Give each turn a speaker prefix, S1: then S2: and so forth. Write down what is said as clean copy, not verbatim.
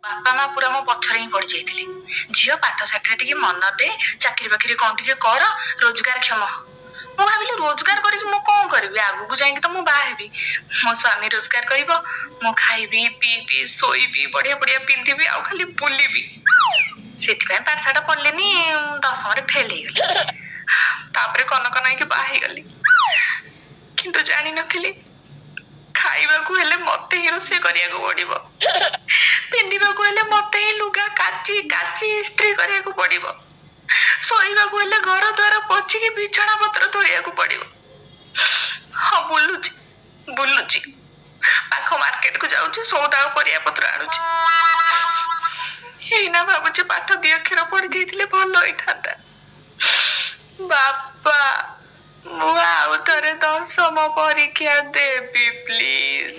S1: ବାପା ମା ପୁରା ମୋ ପଛରେ ହିଁ ପଡିଯାଇଥିଲେ, ଝିଅ ପାଠ ସାଠରେ ଟିକେ ମନ ଦେ, ଚାକିରି ବାକିରି କଣ ଟିକେ କର, ରୋଜଗାର କ୍ଷମ ହ। ମୁଁ ଭାବିଲି ରୋଜଗାର କରିକି ମୁଁ କଣ କରିବି? ଆଗକୁ ଯାଇକି ତ ମୁଁ ବାହା ହେବି, ମୋ ସ୍ୱାମୀ ରୋଜଗାର କରିବ, ମୁଁ ଖାଇବି, ପିଇବି, ଶୋଇବି, ବଢିଆ ବଢିଆ ପିନ୍ଧିବି ଆଉ ଖାଲି ବୁଲିବି। ସେଥିପାଇଁ ପାଠ ସାଠ ପଢିଲିନି, ଦଶମରେ ଫେଲ ହେଇଗଲି। ତାପରେ କନକ ନାଇକି ବାହା ହେଇଗଲି। କିନ୍ତୁ ଜାଣିନଥିଲି ଖାଇବାକୁ ହେଲେ ମତେ ହିଁ ରୋଷେଇ କରିବାକୁ ପଡିବ, ପିନ୍ଧିବାକୁ ହେଲେ ମତେ ହିଁ ଲୁଗା କାଚି କାଚି ଇସ୍ତ୍ରୀ କରିବାକୁ ପଡିବ, ଶୋଇବାକୁ ହେଲେ ଘର ଦ୍ୱାର ପୋଛିକି ବିଛଣା ପତ୍ର ଧୋଇବାକୁ ପଡିବ। ହଁ, ବୁଲୁଛି ବୁଲୁଛି, ପାଖ ମାର୍କେଟକୁ ଯାଉଛି, ସଉଦା ଆଉ ପରିବା ପତ୍ର ଆଣୁଛି। ଏଇନା ଭାବୁଛି ପାଠ ଦି ଅକ୍ଷର ପଢି ଦେଇଥିଲେ ଭଲ ହେଇଥାନ୍ତା। ବାପା, ମୁଁ ଆଉ ଥରେ ଦଶମ ପରୀକ୍ଷା ଦେବି ପ୍ଲିଜ।